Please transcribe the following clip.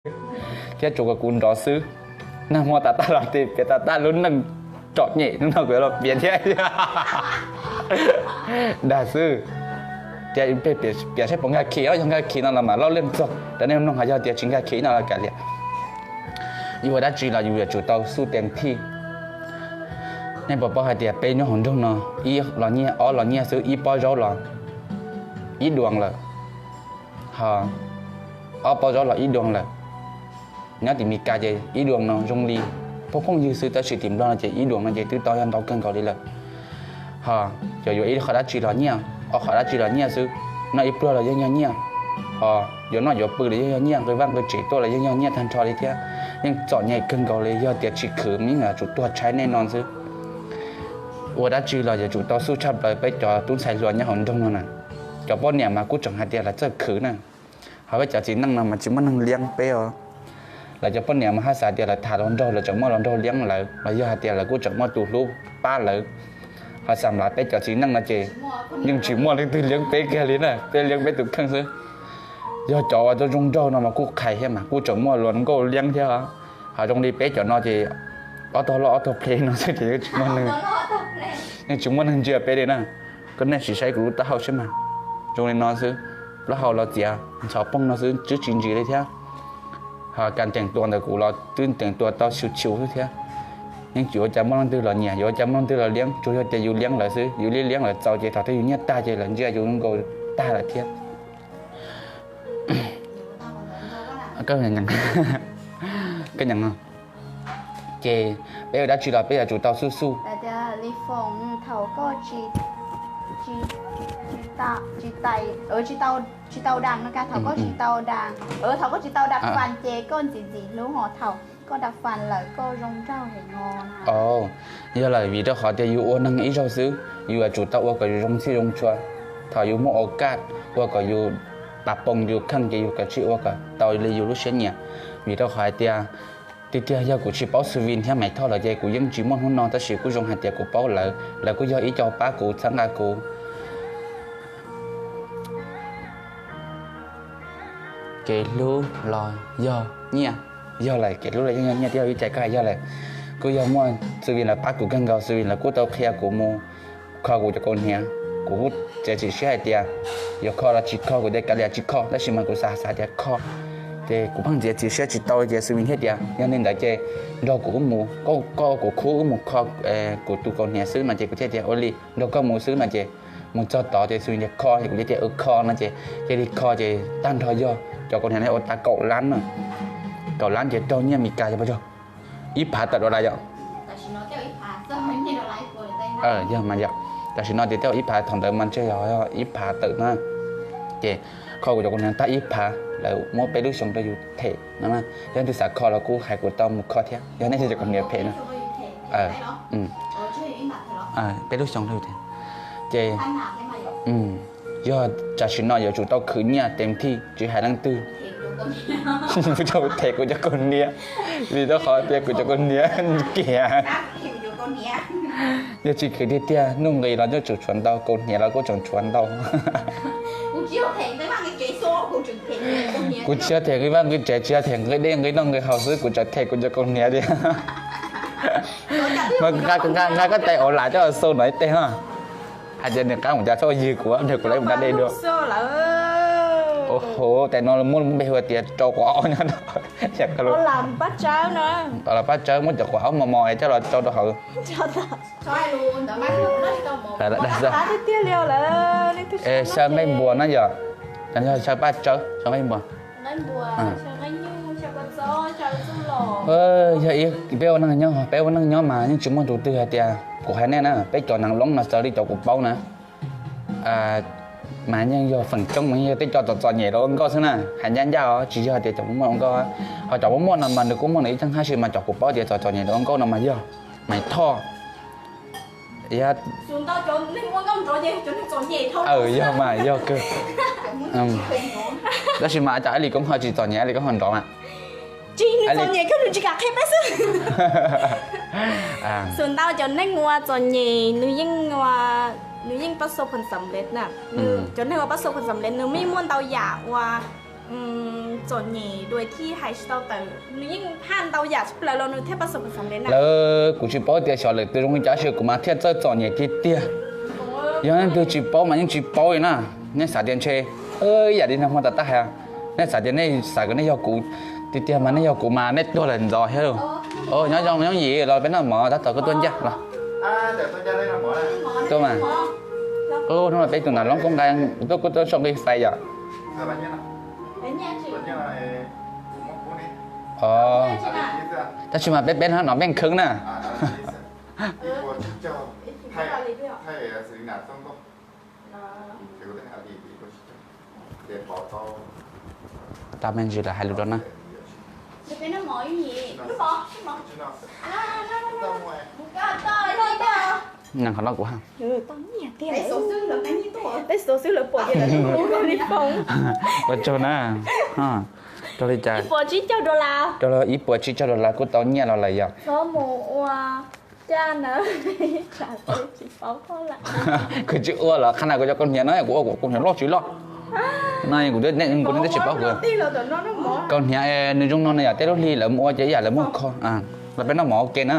thiab tsuas kom kuv nrov xwb. Nag hmo tas tas los ces piav tas tas lub neej txom nyem no kuv yuav los piav thiab. Dag xwb. Tias peb piav saib puas nkag khiv, yog nkag khiv no los mam lau leej txog rau nej mloog, ho yog tias tsis nkag khiv no los kav liam. Yus ua dab tsi los yus yuav tsum tau xub tees thij. Nej puas paub hais tias peb nyob hauv nroog no, ib los nyiaj ob los nyiaj xwb, ib pob zaub los ib duas lawm, ho ob pob zaub los ib duas lawm. Nyob tim Meskas ces ib duas no zoo li phooj phooj ywg xwb, tab sis tim Nplog no ces ib duas no ces twb tau yog ntau kawg nkaus li lawm. Ho yog yuav ib qho dab tsi los nyiaj, ob qho dab tsi los nyiaj xwb, noj ib pluag los yeej yog nyiaj, ho yuav noj yuav pw los yeej yog nyiaj, nqi vaj nqi tsev tuaj los yeej yog nyiaj tag nrho li thiab. Yeej txom nyem kawg nkaus li, yog tias tsis khwv mas yeej yuav tsum tuag tshaib nej no xwb. Ua dab tsi los yuav tsum tau xub tshaj plaws peb cov tub ntxhais hluas nyob hauv nroog no na. Cov poj niam mas kuj tseem hais tias lawv txawj khwv na, ho peb cov txiv neej no mas tsis muaj neeg liab peb os. Lawv cov poj niam mas haj xav tias lawv tham hluas nraug lawv tseem muaj hluas nraug liab lawv, los yog hais tias lawv kuj tseem muaj tus hlub pab lawv. Ho xam las peb cov txiv neej no ces yeej tsis muaj leej twg liab peb kiag li na, peb liab peb tus kheej xwb. Yog cov uas zoo nraug no mas kuj qhais thiab mas kuj tseem muaj hluas nkauj liab thiab. Ho zoo li peb cov no ces ob tog loj ob tog ple no xwb ces yeej tsis muaj neeg, yeej tsis muaj neeg ntsia peb li na. Koj nej sim saib kuv lub taub hau seb mas, zoo li no xwb, plaub hau los txiav ntxhov poog no xwb twb tsis ntsis li thiab. Ho kas teem tua ntawm kuv los twb teem tua tau xyu xyu xwb thiab. Yeej tsis ua cas muaj leej twg los nyiam, yuav ua cas muaj leej twg los liab, tsuas yog tias yus liab lawv xwb, yus liab liab lawv txaus ces thaum twg yus nyiaj tag ces lawv ntsia yus zoo nkaus tag lawm thiab. Koj nyeem, ces peb ua dab tsi los peb yuav tsum tau xub xub. Thaum koj tsis, tsis, tsis tau, tsis tau dag no, thaum koj tsis tau dag, thaum koj tsis tau dag fas ces koj ntxim ntxim hlub, ho thaum koj dag fas lawm koj zoo nraug heev no. Yog lawm, vim rau qhov tias yus ua neeg ib zaug xwb, yus yuav tsum tau ua kom yus zoo txhij zoo txhua. Thaum yus muaj ua kaj ua kom yus pas poos yus kheej ces yus kav tsij ua kom tau li yus lub siab nyiam. Vim rau qhov hais tias tiag tiag yog kuv tsis paub Xwm Vim thiab Maiv Thoj lawm ces kuv yeej tsis muaj hnub no, tab sis kuj zoo hais tias kuv paub lawv, lawv kuj yog ib co pab kuv txhawb nqa kuv. Kev hlub los yog nyiaj, yog lawm, kev hlub los yeej yog nyiaj thiab, ib cai koj hais yog lawm. Kuj yog muaj Xwm Vim lawv pab kuv kawg nkaus, Xwm Vim lawv kuj tau qhia kuv mus kho kuv cov kaus hniav. Kuv kuj txiav txim siab hais tias yuav kho los tsis kho, kuv tias kav liam tsis kho, tab sis mas kuv xav xav tias kho, ces kuv pheej txiav txim siab tsis tau li ces Xwm Vim thiaj tias yog li ntawd ces nrog kuv wb mus, koj ua kuv khub wb mus kho kuv tus kaus hniav xwb no ces kuv thiaj tias ua li nrog koj mus xwb no ces mus txog tod ces Xwm Vim tias kho ces kuv thiaj tias kho no ces cia li kho ces tag nrho yog cov kaus hniav no ua tau kaum lab na, kaum lab ces raug nyiaj Meskas yog ib phav tawm dollar yom. Yog mas yom, tam sim no tias tej ib phav, thaum ntawd mas ntshe yog ib phav tawm na. Ces kho kuv cov kaus hniav tag ib phav, lawv muab peb lub xyoo rau yus them no. Yog leej twg xav kho los kuj hais kuv tau mus kho thiab, yog nej cov kaus hniav phem na. Peb lub xyoo rau yus them. Ces yog tam sim no yuav tsum tau khwv nyiaj teem thij tsis hais leej twg. Them kuv cov kaus hniav, vim rau qhov tias kuv cov kaus hniav kiag. Yog tsis khwv tiag tiag nuj nqis los yeej tseem tshuav ntau, kaus hniav los kuj tseem tshuav ntau. Kuv tsis yog them nqi vaj nqi tsev, tsis yog them nqi tsev, tsis yog them nqi dej nqi noj nqi haus xwb, kuv tseem them kuv cov kaus hniav tiag. Mas nqa koj tais ua lam coj xau no ib teg ho. Hais tias nws qab mus cas txhob ywg kuv, nrog kuv lawv mus da dej dua. Ua ho tais no muab npe hu tias rau quav ob nyob no. Los pab tsawb muab cov quav ob mos mos coj los rau rau hauv. Xyaw nqaij npua na yom, yog xyaw paj tsawb, xyaw nqaij npua. Yog peb ua neej nyob, peb ua neej nyob mas yeej tsis muaj tus twg hais tias, kuv hais nej na, peb cov neeg loob no xav li cov kuv paub na, mas yeej yog feem coob mas yeej yog tej co txom txom nyem los ua nkauj xwb na. Hais ncaj ncaj os, tsis yog tias cov muaj ua nkauj, ho cov muaj muaj no mas nws kuj muaj nws ib cheeb hab si, mas cov kuv paub tias txom txom nyem los ua nkauj no mas yog Maiv Thoj. Yog mas yog kawg. Tab sis mas cas Aib Lis Koob ho tsis txom nyem, Aib Lis Koob ho nrov mas. Tsis, nws txom nyem kawg, nws tsis kam qhia peb xwb. Xus ntau cov neeg uas txom nyem nws yeej, nws yeej pab xau phan xam lej na. Cov neeg uas pab xau phan xam lej nws yeej muaj ntau yam uas Txom nyem dua thiab hais tsis tau tawm, nws yeej phaj ntau yam tshaj plaws los nws thiaj pas xom pas xom li na. Lawv kuv tsis paub tias xyov lawv tus zoo li cas, tab sis kuv mas thiaj txawj txom nyem tiag tiag. Yog leej twg tsis paub mas yeej tsis paub li na. Nej xav tias ntshe ib yam li no hmo tas tab hais, nej xav tias nej xav kom nej yog kuv tiag tiag mas nej yog kuv mas nej tuag lawm ntxov thiab. Nyob zoo yooj yim los peb noj mov tab tom koj tuaj ncaj los. Tuaj mas. Hnub no peb tus nam loob koob nqa tuaj kuj tuaj tso nqi fais yom. Tab sis mas peb peb no nov npeej kheeb na. Tau me ntsis lawm hais lus rau na. Neeg qhov no kuv ha. Peb xov xwb lawv pom tias lawv li pom. Ua tsaug na. Raug li cas? Ib puas tsib caug dollar. Raug ib puas tsib caug dollar kuj tau nyiaj los lawm yom. Txhob mus ua caj na. Kuv tsis ua los qhov no kuv cov kaus hniav no kuv ua kuv kaus hniav loj tsis loj. No kuv kuv twb tsis paub kuv kaus hniav nws zoo no na yom, tej lub hli lawv mus ua ces ib yam lawv muab kho. Los peb noj mov ua ke na.